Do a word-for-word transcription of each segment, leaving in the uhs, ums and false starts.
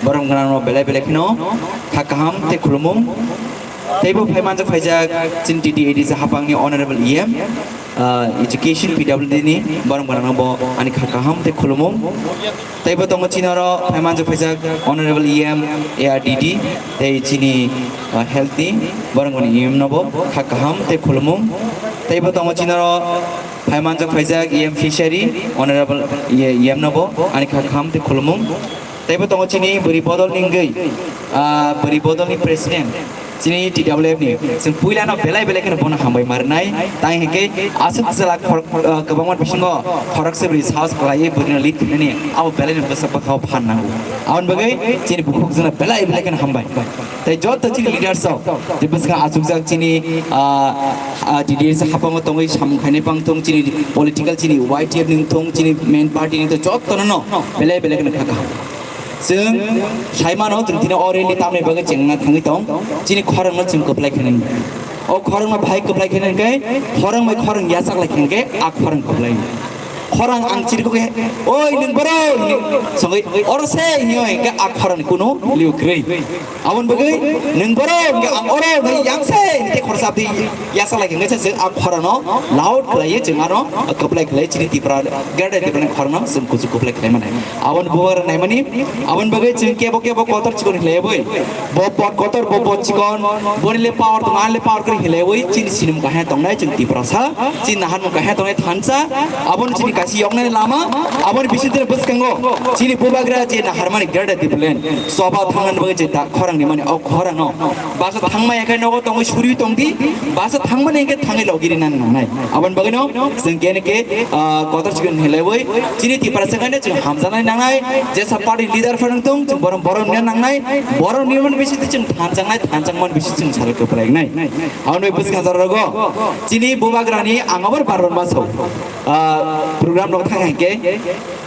Borom gwnangno belai belai kheno kha kaham tei khulumung. Teibo phai manjak phaijak chini T T A D C hapangni Honorable E M, ah, Education P W D ni borom gwnangno bo ani kha kaham tei khulumung. Teibo tongo chini oro phai manjak phaijak Honorable E M A R D D tei chini, ah, Health ni borom gwnang E M no bo kha kaham tei khulumung. Teibo tongo chini oro phai manjak phaijak E M Fishery Honorable E M no bo ani kha kaham tei khulumung. Teibo tongo chini bwrwi bodol ni wngwi, ah, bwrwi bodol ni president, chini T W F ni. Chwng puila no belai belai kheno bono hambai ma rwnai. Tang hinkhe aswk chwla khor-, ah, kwbangma bisingo khoroksa bwrwi sahos khlaiwi bwrwino lead khlainani abo belai no bwsa bwkhao phan nango. Aboni bagwi chini bukhuk jona belai belai kheno hambai. Tei joto chini leaders rok, tei bwskang achukjak chini, ah, ah, T D S hapango tongwi samung khainai bang thung, chini political, chini Y T F ni thung, chini main party ni thung, joto no no belai belai kheno kha kaham. Chwng sai mano, chwng tini o rally tamni bagwi chengna thangwi tong, chini khorang no chwng kwplai khainani. O khorang no bahai kwplai khainani khe, khorang bai khorang yachak lai khainani khe, a khorang kwplai. Khorang ang chirikho khe, "Oi, nwng borok?" hinwi songwi, "Oro se," hinwi hwnkhe a khorang ni kunu liu kwrwi. Aboni bagwi nwng borok hwnkhe ang oro hwnwi yang se hwnwi tei khorsa abdi yasa lai khe wngkha se chwng a khorano loud khlaiwi chwng ano kwplai khlai chini Tipra, Greater Tipraland khorano chwng kuchuk kwplai khlai mani. Aboni bubagra naimani, aboni bagwi chwng kebo kebo kotor chikon khlaiwi bo pot kotor bo pot chikon, boni le power tong, ani le power kwrwi khlaiwi chini sinimung kaham tongnai chwng Tiprasa, chini naharmung kaham tongnai thansa, aboni chini kaisa yoknani lama, aboni bisingtwi bwskango chini bubagra je naharmani Greater Tipraland. Choba thangna bagwi je da khorang rimani, o khorangno basa thangma yakhai nogo tongwi suriwi tongdi, basa thangmani hwnkhe thangwi logi rinani nangnai. Aboni bagwino chwng kene khe, ah, kotor chikon hinlaiwi chini Tiprasa khaino chwng hamjaknai nangnai, jesa party leader phano tong, chwng borom borom nia nangnai, borom nimani bisingtwi chwng thanjaknai, thanjakmani bisingtwi chwng salai kwplainai. Aboni bwskang jora rogo chini bubagrani ang abar barbar maso, ah, program rok thang hwnkhe,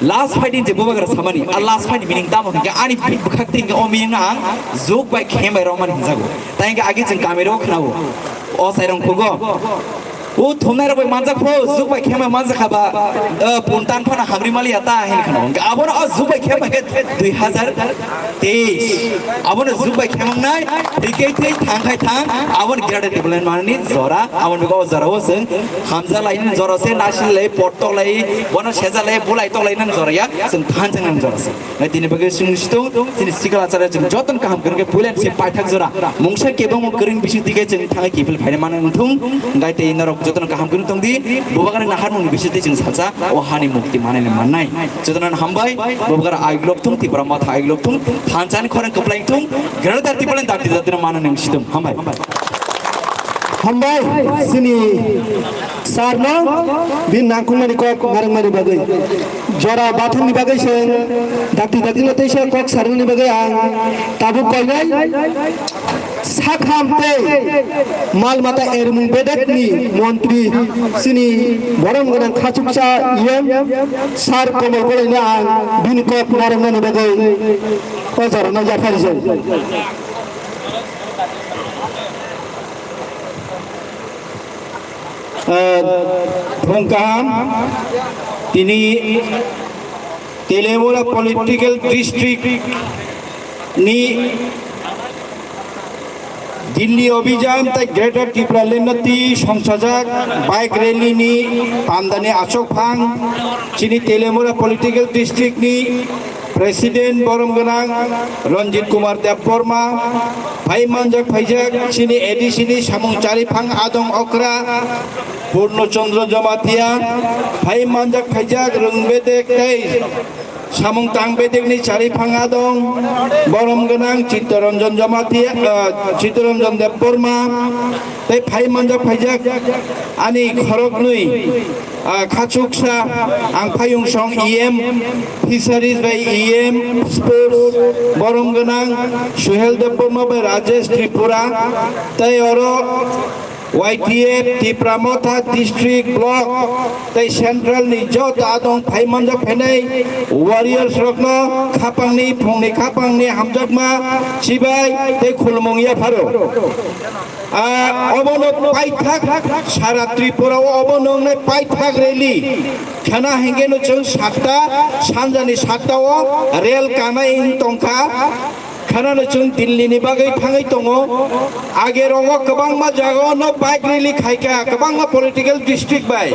last fight ni je bubagra samani, a last fight ni meaning tamo hwnkhe ani bwkhak twi hwnkhe o meaning no ang jug bai khem bai romani hinjago. Tai hwnkhe agi chwng kami rogo khwnao. O sairong khugo. O thumnai rok bai manjak pho, jug bai khem bai manjak kha ba, eh, puntan phano hamri mali ya ta hin khwnao. Hwnkhe abono o jug bai khem bai khe dui hazar teis. Abono jug bai khem wngnai, thik thik thang khai thang, abono Greater Tipraland manani jora, abono bego o jora o chwng hamja laini jora se, nasi lai, pot tok lai, bono seja lai, bulai tok lai nang jora ya, chwng thansa nang jora se. Nai tini bagwi chwng situng, tini sikla chara chwng joton kaham kwrwngkhe puilan se paithak jora. Mungsa kebengmo kwrwng bising dige chwng thangwi kipil phaina mano wngthung. Ngai tei norok jotono kaham kwrwng tongdi. Bubagrani naharmungni bisingtwi chwng salsa o hani mukti manani mannai. Jotono hambai, bubagra aiglok thung, Tipra Motha aiglok thung, thansani khorang kwplai thung, Greater Tipraland dakti dakti manani wngsitung. Hambai. Hambai, chini sir no, bini nangkukmani kok narwkmani bagwi. Jora bathangni bagwi se dakti dakti no teisa kok sarwkni bagwi ang tabuk koinai. Sakham tei mal mata ermung bedekni montri chini borom gwnang khachuksa E M sir Komol Koloi no ang bini kok narwkmani bagwi o jora no yaphar rijak. Ah, phung kaham, tini Teliamura Political District ni Delhi Abhijan tei Greater Tipraland no twi songchajak bike rally ni pandani achukphang chini Teliamura Political District ni President borom gwnang Ranjit Kumar Debbarma, phai manjak phaijak chini A D C ni samung chariphang adong okra Purno Chandra Jamatia, phai manjak phaijak rwng bedek tei samung tang bedek ni chariphang adong borom gwnang Chittaranjan Jamatia, ah, Chittaranjan Debbarma, tei phai manjak phaijak ani khoroknwi, ah, khachuksa ang phayung song E M Fisheries bai E M Sports borom gwnang Suhel Debbarma bai Rajesh Tripura, tei oro Y T F, Tipra Motha District, Block tei Central ni joto adong phai manjak phainai warriors rokno khapangni phungni khapangni hamjakma chibai tei khulumung yapharo. Ah, obono paithak sara Tripura o obono wngnai paithak rally khana hingke no chwng satta sanjani satta o rel kanai wng tongkha. Khana no chwng Delhi ni bagwi thangwi tongo. Age rogo kwbangma jaga o no bike rally khaika, kwbangma political district bai.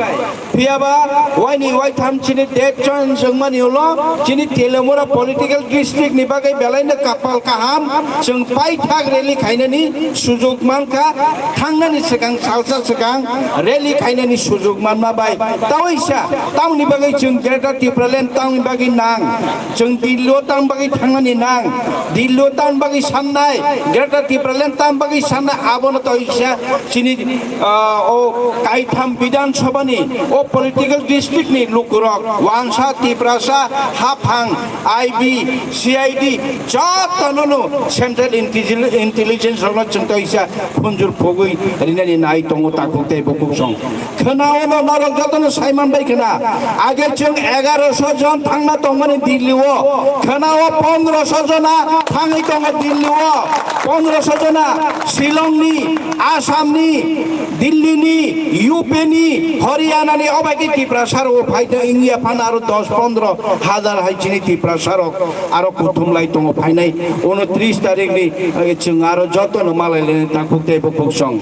Phiyaba waini waitham chini date choice wngmani ulo chini Telemura political district ni bagwi belai no kapal kaham, chwng paithak rally khainani sujuk mankha, thangnani swkang salsa swkang rally khainani sujuk manma bai. Tawi sa tamni bagwi chwng Greater Tipraland tamni bagwi nang. Chwng Delhi o tam bagwi thangnani nang, Delhi o tam bagwi sannai, Greater Tipraland tam bagwi sannai, abono to isa chini, ah, o kaitham Bidhan Sabha ni o political district ni lukurok, Wansa, Tiprasa, Haphang, I B, C I D, jotono no Central Intelli-, Intelligence rokno chwng to isa khunjur phugwi rinani nai tongo takhuk tei bukhuk song. Khwnao no norok jotono saiman bai khwna. Age chwng egaroso jon thangna tongmani Delhi o. Khwnao pondroso jona thangwi tongo Delhi o. Pondroso jona Shillong ni, Assam ni, Delhi ni, U P ni, Haryana ni, obai khe Tiprasa rok phai tong wngya phano aro dos pondro hajar hai chini Tiprasa rok aro kuthum lai tongo phainai unotris tarik ni, eh, chwng aro jotono malai lainai takhuk tei bukhuk song.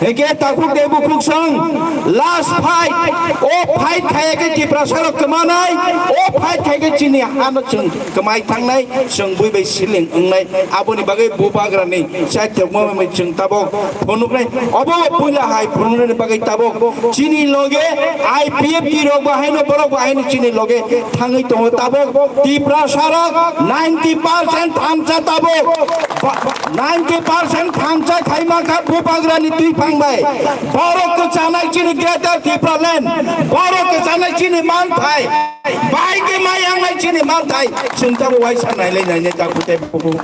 Hingke takhuk tei bukhuk song last fight. O fight khaiya khe Tiprasa rok kwmanai. O fight khai khe chini hano chwng kwmai thangnai, chwng bui bai siling wngnai. Aboni bagwi bubagrani chaithokma bai chwng tabok phunuknai. Obo puila hai phunuknani bagwi tabok chini loge I P F T rok bo haino borok bo haino chini loge thangwi tongo. Tabok Tiprasa rok ninety percent thansa tabok. Ba-, ninety percent thansa khaima kha bubagrani twi phang bai. Borok kwchanai chini Greater Tipraland, borok kwchanai chini manthai, bai khe mai yangnai chini manthai, chwng tabok waisa nailai nainai takhuk tei bukhuk.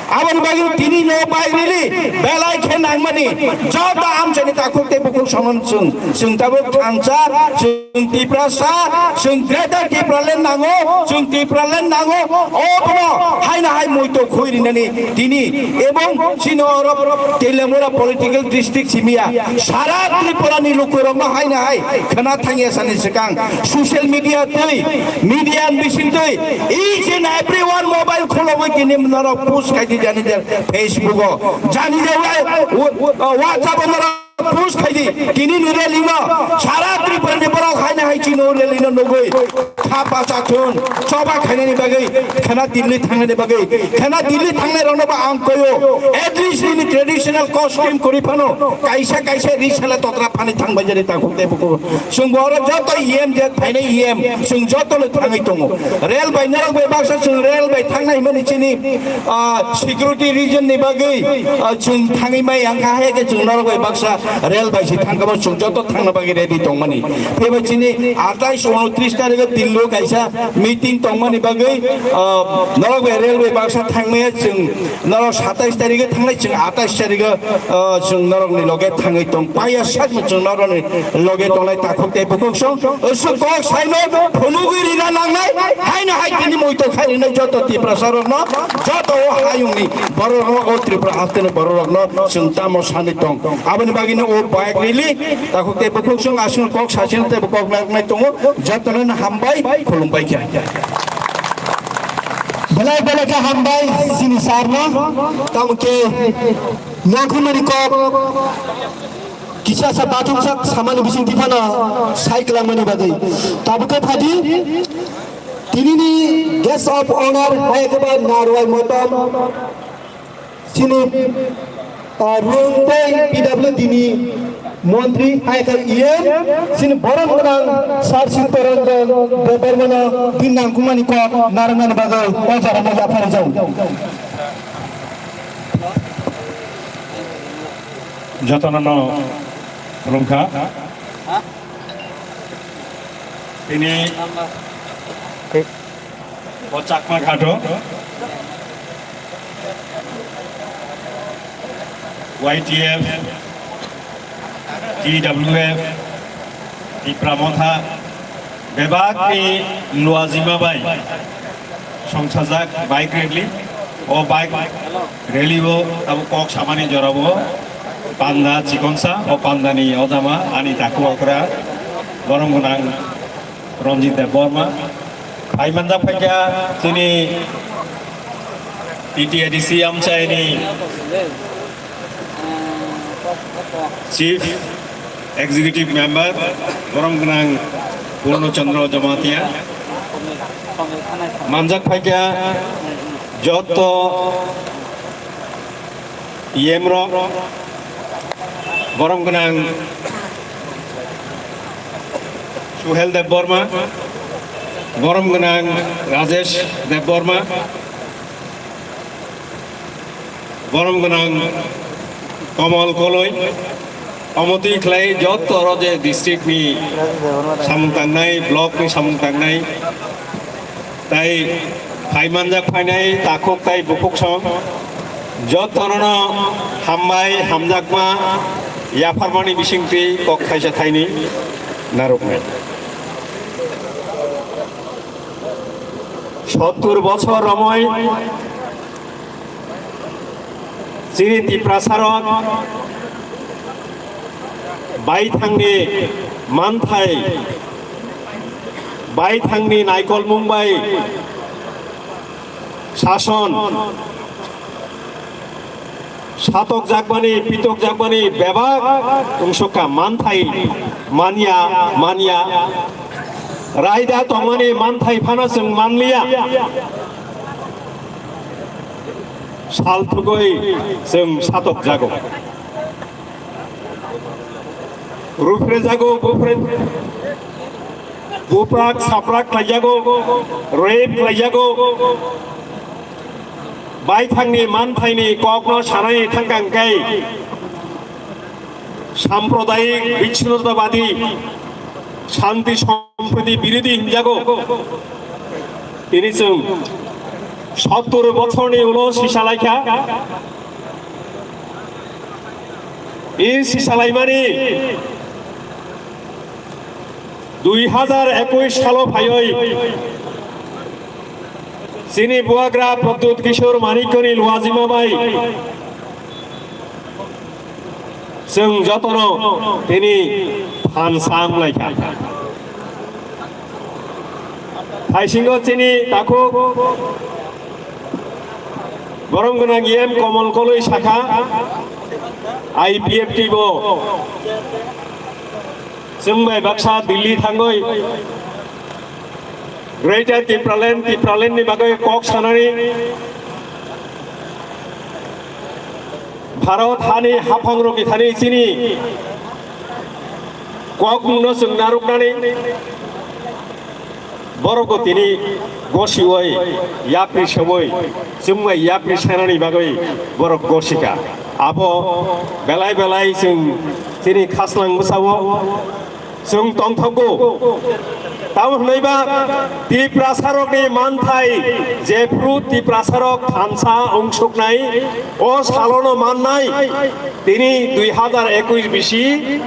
Aboni bagwi tini no bai rili belai khe nangmani joto amchaini takhuk tei bukhuk soman chwng, chwng tabok thansa, chwng Tiprasa, chwng Greater Tipraland nango, chwng Tipraland nango, obono haino hai muitu khui rinani tini ebong chini oro Telemura political district simiya sara Tripura ni lukurokno haino hai khwna thangya sani swkang social media twi, media bising twi, each and every one mobile khulogwi tini norok post khai di jani jar Facebook o, jani jar wa-, wa-, WhatsApp o norok post khai di, tini ni rally no, sara Tripura ni borok haino hai chini rally no nugwi, kha bacha thun, choba khainani bagwi, khana Delhi thangnani bagwi, khana Delhi thangnai rokno ba ang koyo, at least nini traditional costume kwrwi phano, kaisa kaisa ri sala totra phani thang bai jani takhuk tei bukhuk. Chwng bo oro joto E M je phainai E M, chwng joto no thangwi tongo. Rail bai norok bai baksa chwng rail bai thangnai hwnmani chini, ah, security reason ni bagwi, ah, chwng thangwi mai ang kha, hai khe chwng norok bai baksa rail bai se thang kha bo chwng joto thangna bagwi ready tongmani. Phiya bai chini atais unotris tarikh o Delhi o kaisa meeting tongmani bagwi, ah, norok bai rail bai baksa thangmaya chwng norok satais tarikh o thangnai chwng atais tarikh o, ah, chwng norok ni loge thangwi tong paiya sakno chwng norok ni loge tongnai takhuk tei bukhuk song. Usuk kok saino phunugwi rina nangnai, haino hai tini muitu khai rinai joto Tiprasa rokno, joto o hayungni borok rok, o Tripura hasteni borok rokno chwng tamo sani tong. Aboni bagwino o bike rally takhuk tei bukhuk song aswk kok sachino tei kok nangnai tongo, jotono hambai khulumbai kha. Belai belai khe hambai chini sir no, tamo khe nokhumani kok. Kisa sa bathum sak samani bising tiphano sai kwlangmani bagwi. Tabukhe phadi, tinini guest of honor hai khe ba Narwai Motom, chini, ah, Rung tei P W D ni montri hai khe E M, chini borom gwnang Sir Chittaranjan Debbarmano din nangkukmani kok narwknani bagwi o jorano yapharjao. Jotono no khulumkha. Tini o Chakma Ghato Y T F T W F, Tipra Motha, bebakni luajima bai songsajak bike rally. O bike rally o tabuk kok samani jora o panda chikonsa, o pandani ojama ani takhuk okra, borom gwnang Ranjit Debbarma. Phai manjak phaikha chini T T A D C amchaini Chief Executive Member, borom gwnang Purno Chandra Jamatia. Manjak phaikha joto E M rok, borom gwnang Suhel Debbarma, borom gwnang Rajesh Debbarma, borom gwnang Komal Koloi, omotwi khlai joto oro je district ni samung tangnai, block ni samung tangnai, tai phai manjak phainai takhuk tai bukhuk song jotono hambai hamjakma yapharmani bisingtwi kok thaisa thaini narwknai. Sottur bochor romoi chini Tiprasarok baithangni manthai, baithangni naikolmung bai sason satokjakmani, pitokjakmani bebak wngsukha, manthai manya, manya, raida tongmani manthai phano chwng manliya. Sal thugwi chwng satokjago. Ruphrejago, bupre-, buprak saprak khlaijago, rape khlaijago. Baithangni manthaini kokno sanai thangkang khe sampradayik bichinottabadi, shanti sompriti birodhi hinjago. Tini chwng sottur bochorni ulo sisa laikha. I sisa laimani dui hazar ekush salo phaiwi chini buagra Pradyut Kishore Manikyani luajima bai chwng jotono tini thansa wnglaikha. Thaisingo chini takhuk borom gwnang E M Komal Koloi sakha, I P F T bo chwng bai baksa Delhi thangwi Greater Tipraland, Tipraland ni bagwi kok sanani Bharat hani haphangrokni thani chini kokmungno chwng narwknani borokbo tini gosiwi yapri sogwi chwngbai yapri sanani bagwi borok gosika. Abo belai belai chwng chini khaslang bwsao chwng tongthogo. Tamo hwnwi ba Tiprasarokni manthai jephru Tiprasarok thansa wngsuknai, o salono mannai tini dui hazar ekush bisi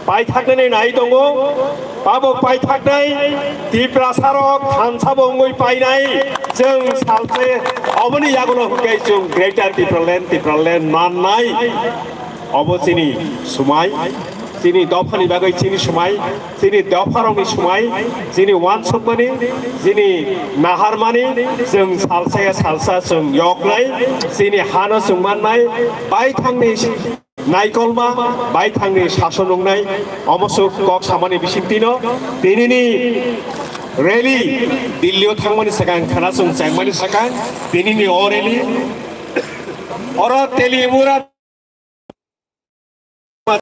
paithaknani nai tongo. Abo paithaknai Tiprasarok thansabo wngwi painai chwng salse oboni yagulo hwnkhe chwng Greater Tipraland, Tipraland mannai. Obo chini sumai, chini dophani bagwi chini sumai, chini dopharokni sumai, chini uansukmani, chini naharmani, chwng salsa ya salsa chwng yoknai, chini hano chwng mannai, baithangni naikolma, baithangni sason wngnai, omo swk kok samani bisingtwino, tinini rally Delhi-o thangmani swkang khwna chwng chengmani swkang, tinini o rally, oro Telimura